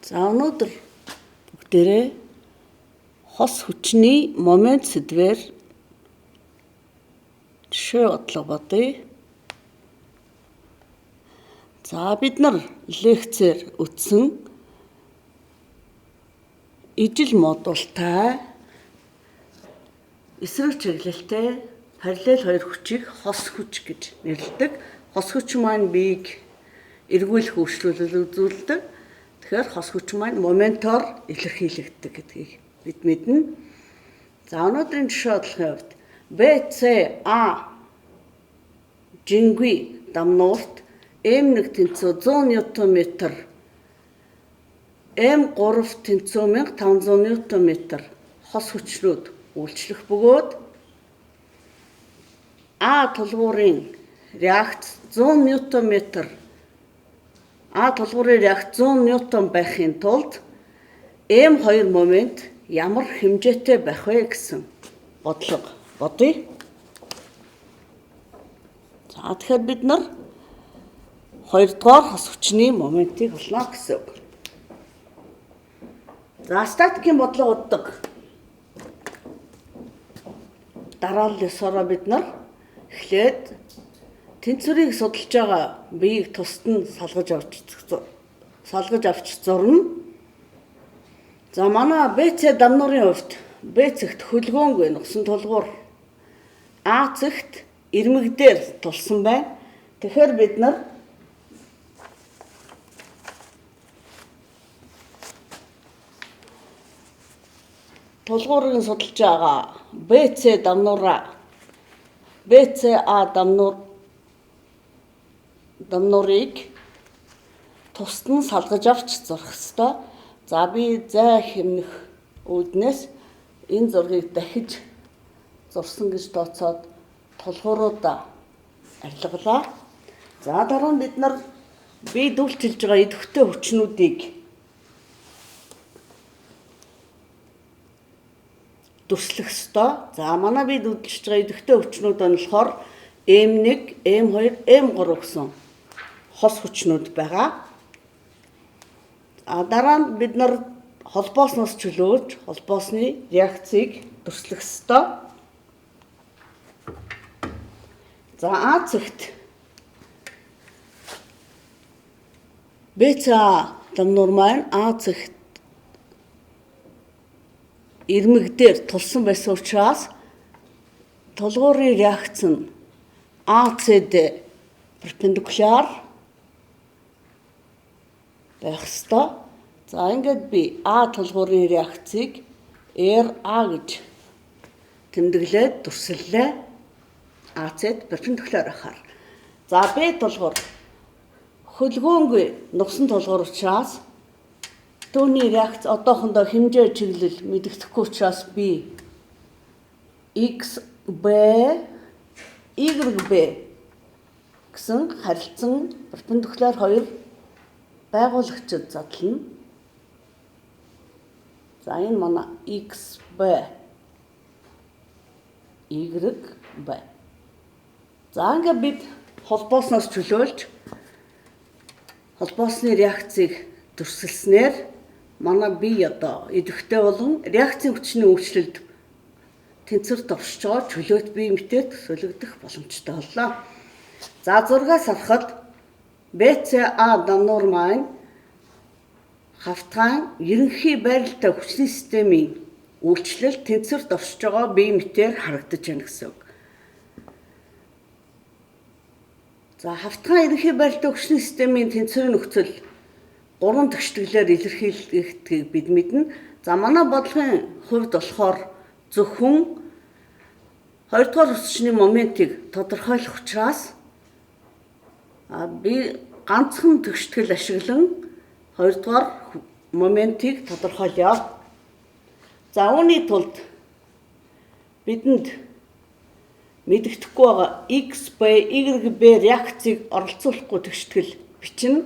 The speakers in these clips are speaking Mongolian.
За өнөөдөр бүгдээрээ хос хүчний момент сэдвээр жишээ бодлого бодъё. За бид нар лекцээр үтсэн ижил модултай эсрэг чиглэлтэй параллел хоёр хүчийг хос хүч гэж нэрлэдэг. Хос хүч маань биеийг эргүүлэх өөрчлөлт үзүүлдэг. Тэгэхээр хос хүч маань моментоор илэрхийлэгддэг гэдгийг бид мэднэ. За өнөөдрийн жишээ бодлогын хувьд BCA жингүй дамнуурт M1 тэнцүү 100 Нм, M3 тэнцүү 1500 Нм хос хүчнүүд үйлчлэх бөгөөд А тулгуурын реакц 100 Нм, А тулгуурын реакц 100 Нм байхын тулд М2 момент ямар хэмжээтэй байх вэ гэсэн бодлого бодъё. За тэгэхээр бид нар хоёрдугаар хос хүчний моментийг олно гэсэн үг. За статикийн бодлого боддог. Дараалал ёсороо бид нар эхлээд тэнцвэрийг судалж байгаа биеийг тусад нь салгаж авч зурна. За манай БЦ дамнуурын хувьд Б цэгт хөлгөөнгүй нугсан тулгуур, А цэгт ирмэг дээр тулсан байна. Тэгэхээр бид нар тулгуурыг судалж байгаа БЦ дамнуураа БЦА дамнуурыг тусад нь салгаж авч зурх ёстой. За би зай хэмнэх үүднээс энэ зургийг дахиж зурсан гэж тооцоод тулгууруудаа арилгалаа. За дараа нь бид нар бид үйлчилж байгаа идэвхтэй хүчнүүдийг дүрслэх ёстой. За манай бид үйлчилж байгаа идэвхтэй хүчнүүд нь болохоор М1, М2, М3 гэсэн хос хүчнүүд байгаа. А дараа нь бид нар холбоосноос чөлөөлж холбоосны реакцийг дүрслэх ёстой. За А цэгт БЦА дамнуур маань А цэгт ирмэг дээр тулсан байсан учраас тулгуурын реакц нь АЦД перпендикуляр байх ёстой. За ингээд би А тулгуурын реакцийг RA гэж тэмдэглээд дүрслэлээ. АЦ перпендикуляр байхаар. За Б тулгуур хөлгөөнгүй нугсан тулгуур учраас түүний реакц одоохондоо хэмжээ чиглэл мэдэгдэхгүй учраас би X B Y B гэсэн харилцан перпендикуляр хоёр байгуулагчид задлана. За энэ манай X B Y B. За ингээд бид холбоосноос чөлөөлж холбоосны реакцийг дүрсэлснээр манай бие одоо идэвхтэй болон реакцийн хүчний өөрчлөлт тэнцвэр товшиж байгаа чөлөөт бие мэтээр төсөөлөгдөх боломжтой боллоо. За зургаас харахад БЦА дамнуур маань хавтгаан ерөнхий байралтай хүчний системийн үйлчлэл тэнцвэр товшиж байгаа бие мэтээр харагдаж байна гэсэн үг. За хавтгаан ерөнхий байралтай хүчний системийн тэнцвэрийн нөхцөл гурван тэгштгэлээр илэрхийлэгддгийг бид мэднэ. За манай бодлогын хувьд болохоор зөвхөн хоёрдугаар хүчний моментийг тодорхойлох учраас би ганцхан тэгштгэл ашиглан хоёрдугаар моментийг тодорхойлъё. За үүний тулд бидэнд мэдэгдэхгүй байгаа X, B, Y, B реакцийг оролцуулахгүй тэгштгэл бичнэ.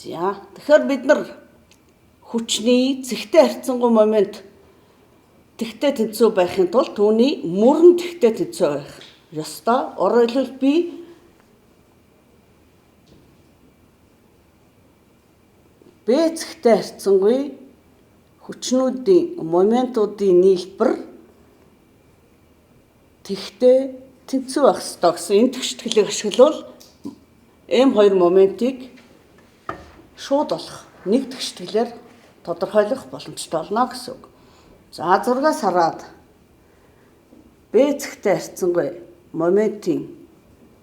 За тэгэхээр бид нар хүчний зэгтэй харьцангуй момент тэгтэй тэнцүү байхын тулд түүний мөрөн тэгтэй тэнцүү байх ёстой. Өөрөөр хэлбэл би Б цэгтэй харьцангуй хүчнүүдийн моментуудын нийлбэр тэгтээ тэнцүү байх ёстой гэсэн энэ тэгшитгэлийг ашиглавал М2 моментыг шууд олох нэг тэгшитгэлээр тодорхойлох боломжтой болно гэсэн үг. За зургаас хараад Б цэгтэй харьцангуй моментын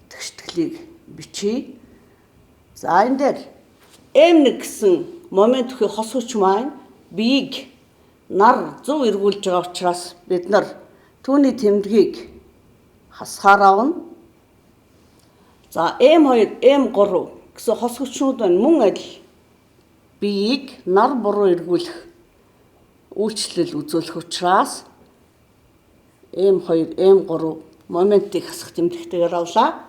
тэгшитгэлийг бичье. За энэ дээр М1 гэсэн момент үхий хос хүч маань биеийг нар зөв эргүүлж байгаа учраас бид нар түүний тэмдгийг хасахаар авна. За М2, М3 гэсэн хос хүчнүүд байна. Мөн адил биеийг нар буруу эргүүлэх үйлчлэл үзүүлэх учраас М2, М3 моментыг хасах тэмдэгтэйгээр авлаа.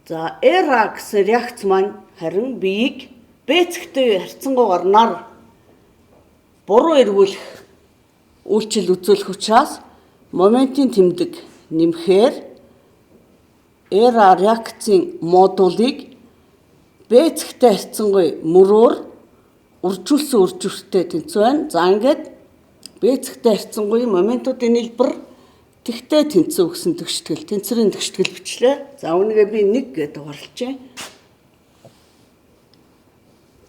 За РА гэсэн реакц маань харин биеийг Б цэгтэй харьцангуйгаар нар буруу эргүүлэх үйлчлэл үзүүлэх учраас моментын тэмдэг нэмэхээр РА реакцийн модулыг Б цэгтэй харьцангуй мөрөөр үржүүлсэн үржүүртэй тэнцүү байна. За ингээд Б цэгтэй харьцангуй моментуудын нийлбэр тэгтээ тэнцүү гэсэн тэгштгэл, тэнцвэрийн тэгштгэл бичлээ. За үүнийгээ би 1 гэдэг дугаарлажээ.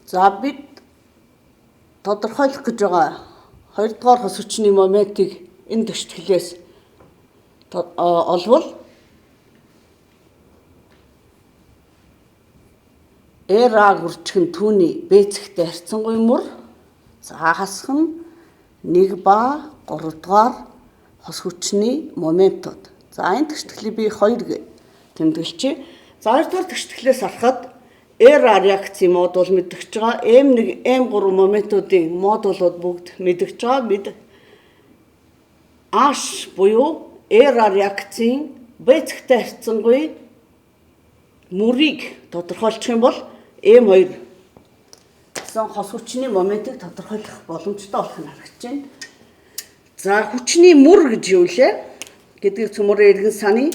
За бид тодорхойлох гэж байгаа хоёрдугаар хос хүчний моментыг энэ тэгштгэлээс олвол РА гүрчих нь түүний Б цэгтэй харьцангуй мөр. За хасах нь 1 ба 3 дугаар хос хүчний моментууд. За энэ тэгштгэлийг би 2 гэж тэмдэглэжээ. За хоёрдугаар тэгштгэлээс харахад РА реакцийн модуль мэдгэж байгаа. М1, М3 моментуудын модулууд бүгд мэдгэж байгаа. Бид H буюу РА реакцийн Б цэгтэй харьцангуй мөрийг тодорхойлчих юм бол М2 гэсэн хос хүчний моментыг тодорхойлох боломжтой болох нь харагдаж байна. За хүчний мөр гэж юу лээ гэдгийг цөмөрөө эргэн саная.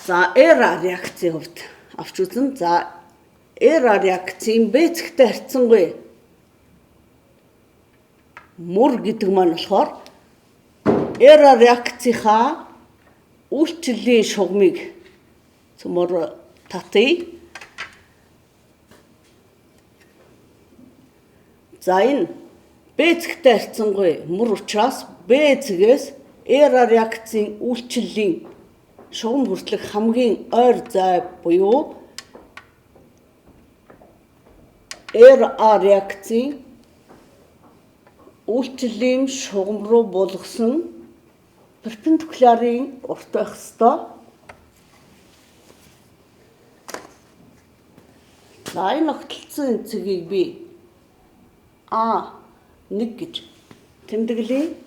За РА реакцийн хувьд авч үзэн. За РА реакцийн Б цэгтэй харьцангуй мөр гэдэг маань болохоор РА реакцийнхаа үйлчлэлийн шугамыг цөмөр татъя. За энэ Б цэгтэй харьцангуй мөр учраас Б цэгээс РА реакцийн үйлчлэлийн шугам хүртэлх хамгийн ойр зай буюу РА реакцийн үйлчлэлийн шугам руу булгасан перпендикулярын урт байх ёстой. За энэ огтлцсон цэгийг би А1 гэж тэмдэглэе.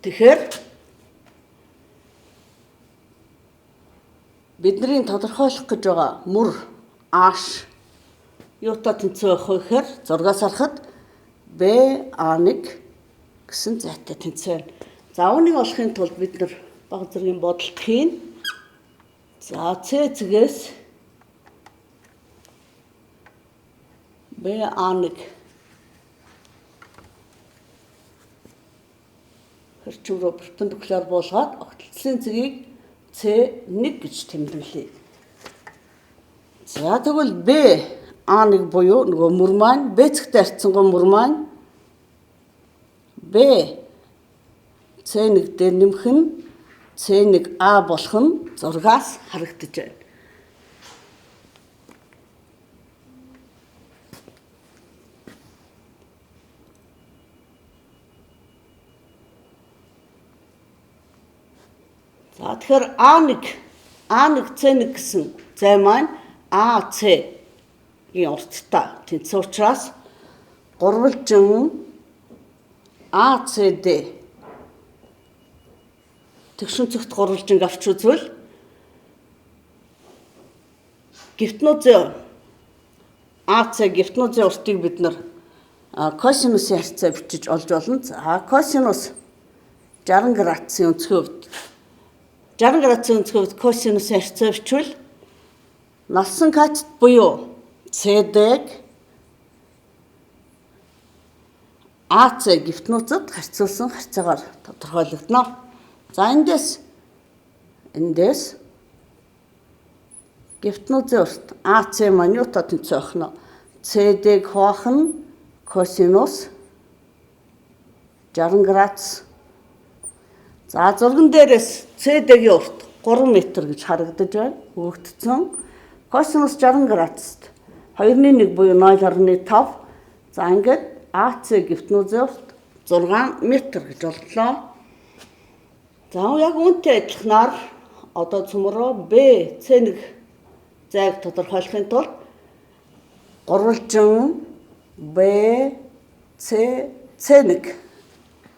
Тэгэхээр бидний тодорхойлох гэж байгаа мөр H юутай тэнцүү байх вэ гэхээр зургаас харахад BA1 гэсэн зайтай тэнцүү байна. За үүнийг олохын тулд бид нар баг зэргийн бодолт хийн. За C цэгээс BA1 хэрчим рүү перпендикуляр буулгаад огтлцлын цэгийг C1 гэж тэмдэглэе. За тэгвэл B A1 буюу нөгөө мөр маань Б цэгтэй харьцангуй мөр маань Б C1 дээр нэмэх нь C1A болох нь зургаас харагдаж байна. За тэгэхээр А1 А1 С1 гэсэн зай маань АЦ-ийн урттай тэнцсэн учраас гурвалжин АЦД тэгшин цэгт гурвалжинг авч үзвэл гипнозын АЦ гипнозын уртыг бид нар косинусын харьцаа бичиж олж болно. За косинус 60 градусын өнцгийн хувьд 60 градусын өнцгөө косинусын харьцаа бичвэл налсан катет буюу CD-г AC гифтнүүцэд харьцуулсан харьцаагаар тодорхойлогдоно. За эндээс гифтнүүцийн урт AC маань юутай тэнцүү байх нь? CD-г хуваах нь косинус 60 градус. За зурган дээрээс CD-гийн урт 3 м гэж харагдаж байна. Өгөгдсөн. Косинус 60 градуст 2.1 буюу 0.5. За ингээд AC гифтнүүзийн урт 6 м гэж боллоо. За яг үүнтэй адилханаар одоо цөмөрөө B C1 зайг тодорхойлохын тулд гурвалжин B C C1.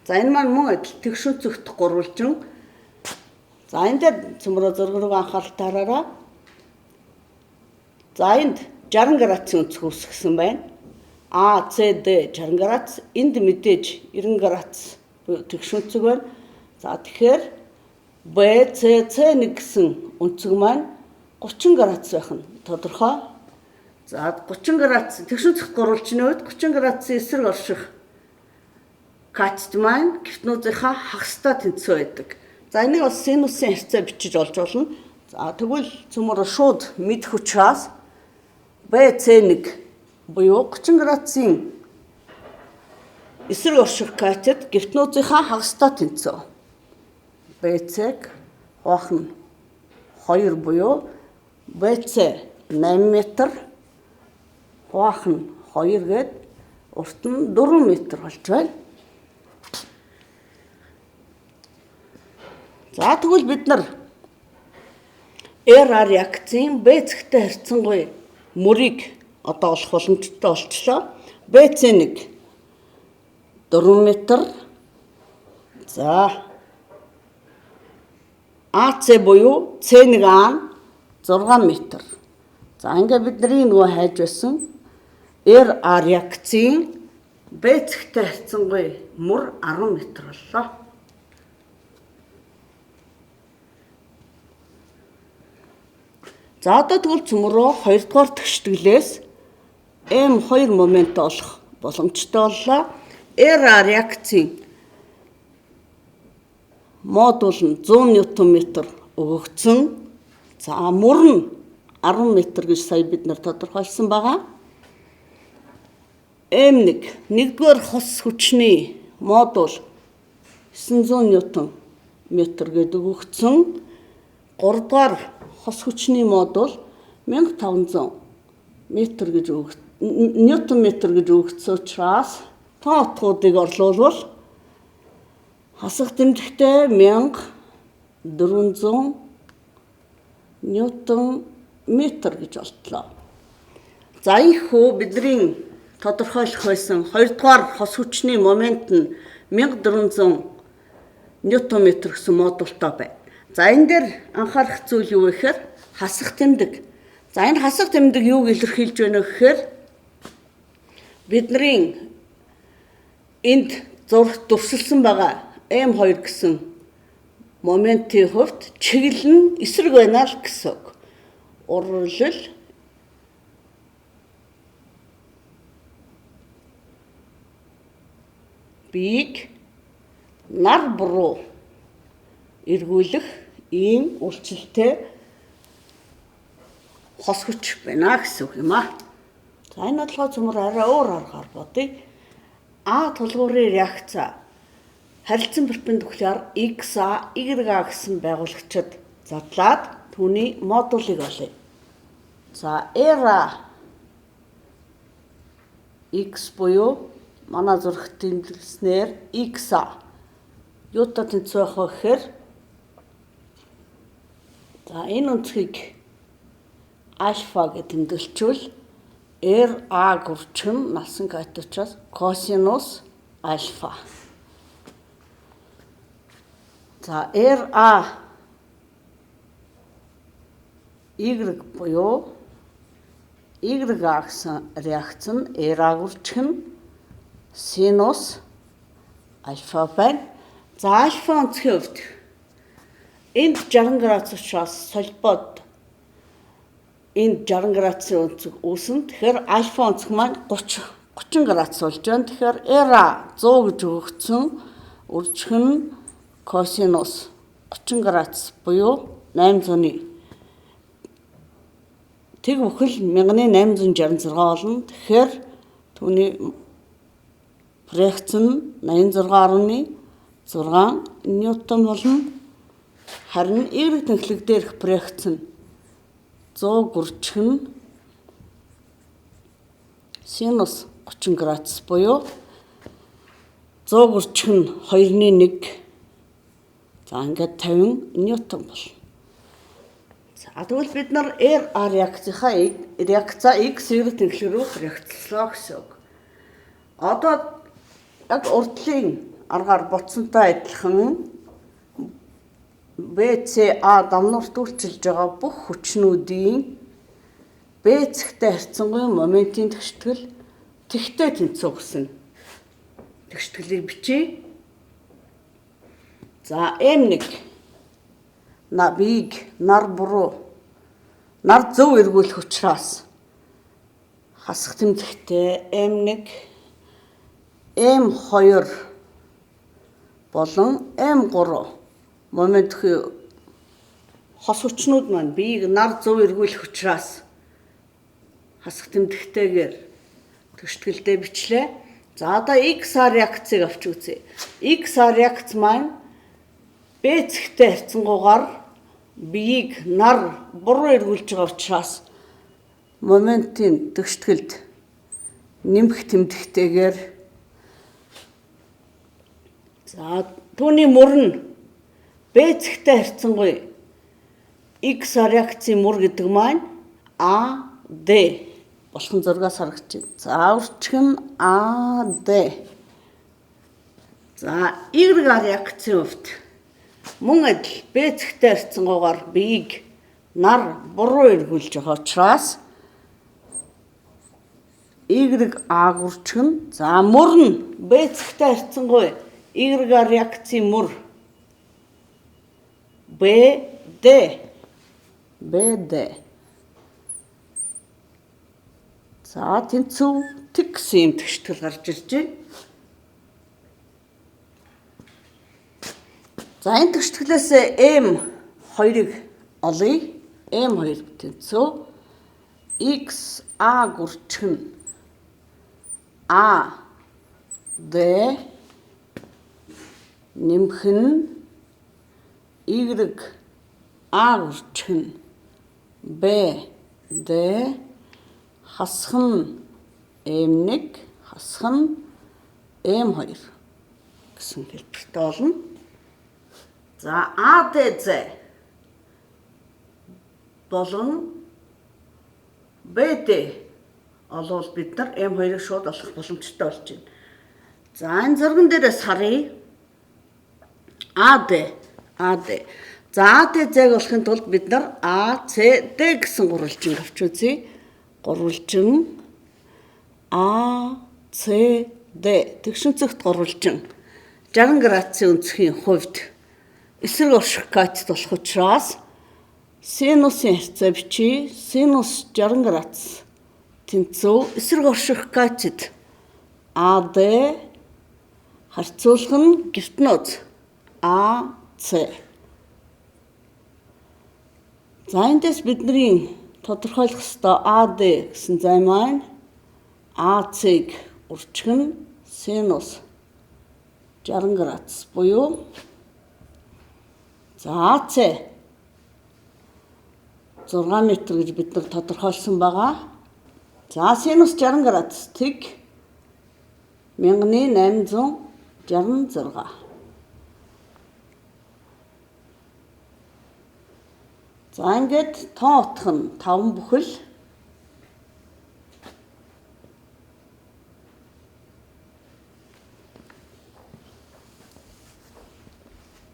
За энэ маань мөн адил тэгш өнцөгт гурвалжин. За энэ дээр цөмөрөө зураг руу анхааралтай хараарай. За энд 60 градусын өнцөг үүсгэсэн байна. А, С, Д 60 градус, энд мэдээж 90 градус тэгш өнцөг байна. За тэгэхээр Б, С, С1 гэсэн өнцөг маань 30 градус байх нь тодорхой. За 30 градус тэгш өнцөгт гурвалжны үед 30 градусын эсрэг орших катет маань гифтнүүзийнхаа хагастай тэнцүү байдаг. За энийг бас синусын харьцаа бичиж олж болно. За тэгвэл цөмөр шууд мэдэх учраас BC1 буюу 30 градусын эсрэг орших катет гифтнүүзийнхаа хагастай тэнцүү. BC-г хуваах нь 2 буюу BC 8 м хуваах нь 2 гээд урт нь 4 м болж байна. За тэгвэл бид нар RR реакцийн Б зэгтэй харьцангуй мөрийг одоо олох боломжтой болчлоо. BC1 4 м. За AC буюу C1А нь 6 м. За ингээд бидний нөгөө хайж байсан RR реакцийн Б зэгтэй харьцангуй мөр 10 м боллоо. За одоо тэгвэл цөмөрөө 2 дугаар тэгштгэлээс M2 момент олох боломжтой боллоо. RR реакцийн модуль нь 100 Нм өгөгдсөн. За мөр нь 10 м гэж сая бид нар тодорхойлсон байгаа. M1 нэгдүгээр хос хүчний модуль 900 Нм гэдэг өгөгдсөн. 3 дугаар хос хүчний модуль 1500 метр гэж ньютон метр гэж өгөгдсөн учраас тоо утгуудыг орлуулвал хасах тэмдэгтэй 1400 ньютон метр гэж олдлоо. За энэхүү бидний тодорхойлох байсан 2 дугаар хос хүчний момент нь 1400 ньютон метр гэсэн модультай байна. За энэ дээр анхаарах зүйл юу вэ гэхээр хасах тэмдэг. За энэ хасах тэмдэг юуг илэрхийлж байна вэ гэхээр бидний энд зурагт дүрсэлсэн байгаа М2 гэсэн моментийн хувьд чиглэл нь эсрэг байна л гэсэн үг. Урлал биеийг нар буруу эргүүлэх ийм үйлчлэлтэй хос хүч байна гэсэн үг юм аа. За энэ бодлогоо цөмөр арай өөр аргаар бодъё. А тулгуурын реакц харилцан перпендикуляр XA, YA гэсэн байгуулагчид задлаад түүний модулыг олъё. За RA X буюу манай зурагт тэмдэглэснээр XA юутай тэнцүү байх вэ гэхээр за энэ өнцгийг альфа гэж тэмдэглэчихвэл RA гүрчин налсан кат учраас косинус альфа. За RA Y буюу YA гэсэн реакц нь RA гүрчин синус альфа байна. За альфа өнцгийн хувьд Энд 60 градус учраас холбоод энд 60 градусын өнцөг үүснэ. Тэгэхээр альфа өнцөг маань 30 градус болж байна. Тэгэхээр RA 100 гэж өгөгдсөн үржих нь косинус 30 градус буюу 800-ны тэг бүхэл 1866 болно. Тэгэхээр түүний проекц нь 86.6 ньютон болно. Харин Y тэнхлэг дээрх проекц нь 100 гүрчих нь синус 30 градус буюу 100 гүрчих нь 2-ны 1. За ингээд 50 ньютон болно. За тэгвэл бид нар RA реакцийнхаа реакцаа X Y тэнхлэг рүү реакцлаа гэсэн үг. Одоо яг урдлын аргаар ботсонтой адилхан BCA дамнуурт үйлчилж байгаа бүх хүчнүүдийн B зэгтэй харьцангуй моментийн тэгштгэл тэгтэй тэнцүү гэсэн тэгштгэлийг бичье. За M1 на бийг нар буруу нар зөв эргүүлэх учраас хасах тэмдэгтэй M1 M2 болон M3 момент хос хүчнүүд маань биеийг нар зөв эргүүлэх учраас хасах тэмдэгтэйгээр тэгштгэлдээ бичлээ. За одоо XR реакцийг авч үзье. XR реакц маань Б зэгтэй харьцангуйгаар биеийг нар буруу эргүүлж байгаа учраас моментын тэгштгэлд нэмэх тэмдэгтэйгээр за түүний мөр нь Б зэгтэй харьцангуй X реакцийн мөр гэдэг маань А Д болох зургаас харагдаж байна. За үржих нь А Д. За Y реакцийн хувьд мөн адил Б зэгтэй харьцангуйгаар биеийг нар буруу эргүүлж байгаа учраас Y А гүрчих нь за мөр нь Б зэгтэй харьцангуй Y реакцийн мөр Б Д Б Д. За тэнцүү тэг гэсэн юм тэгштгэл гарч ирж байна. За энэ тэгштгэлээс М2-ыг олъё. М2 тэнцүү X А гүрчих нь А Д нэмэх нь Y А гүрчих нь Б Д хасах нь М1 хасах нь М2 гэсэн хэлбэртэй болно. За АДЗ болон БД олвол бид нар М2-ыг шууд олох боломжтой болж байна. За энэ зурган дээрээс харъя. АД АД. За АДЗ-г олохын тулд бид нар АЦД гэсэн гурвалжин авч үзье. Гурвалжин АЦД тэгшинцэгт гурвалжин 60 градусын өнцгийн хувьд эсрэг орших катет болох учраас синусын харьцаа бичье. Синус 60 градус тэнцүү эсрэг орших катет АД харьцуулах нь гертнөөц АЦ. За эндээс бидний тодорхойлох ёстой АД гэсэн зай маань АЦ-г үржих нь синус 60 градус буюу за АЦ 6 м гэж бид нар тодорхойлсон байгаа. За синус 60 градус тэг 1866. За ингээд тоо утга нь 5 бүхэл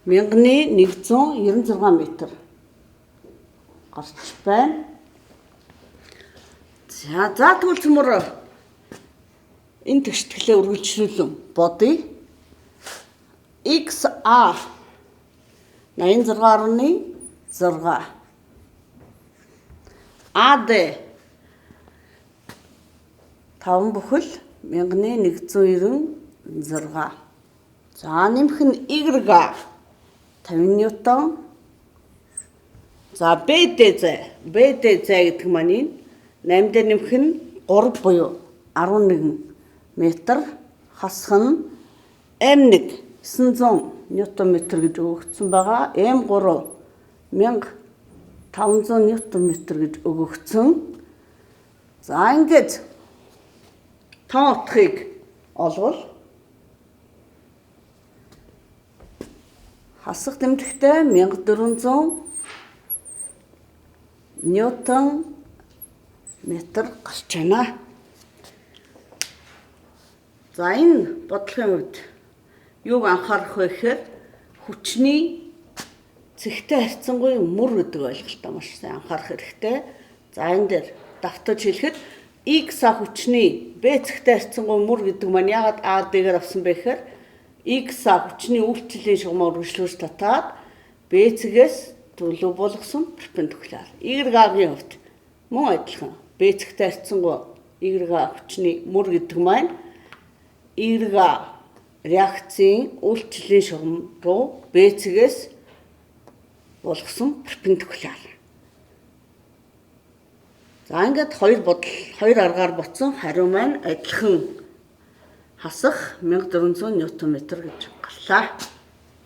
1196 м гарч байна. За тэгвэл цөмөр энэ тэгштгэлээ үргэлжлүүлэн бодъё. XA 86.6. АД 5 бүхэл 1196. За нэмэх нь Y 50 ньютон. За БД зай. БД зай гэдэг маань энэ 8 дээр нэмэх нь 3 буюу 11 метр хасах нь М1 900 ньютон метр гэж өгөгдсөн байгаа. М3 1500 ньютон метр гэж өгөгдсөн. За ингээд тон утгыг олвол хасах тэмдэгтэй 1400 ньютон метр гарч байна. За энэ бодлогын хувьд юуг анхаарах вэ гэхээр хүчний цэгтэй харьцангуй мөр гэдэг ойлголтоо маш сайн анхаарах хэрэгтэй. За энэ дээр давтаж хэлэхэд X хүчний B цэгтэй харьцангуй мөр гэдэг маань яагаад A D-гээр авсан бэ гэхээр X хүчний үйлчлэлийн шугамаа үргэлжлүүлж татаад B цэгээс төлөв болгосон перпендикуляр. Y A-гийн хувьд мөн адилхан B цэгтэй харьцангуй Y хүчний мөр гэдэг маань Y реакцийн үйлчлэлийн шугам руу B цэгээс болгосон перпендикуляр. За ингээд хоёр бодол, хоёр аргаар ботсон хариу маань адилхан хасах 1400 ньютон метр гэж гарлаа.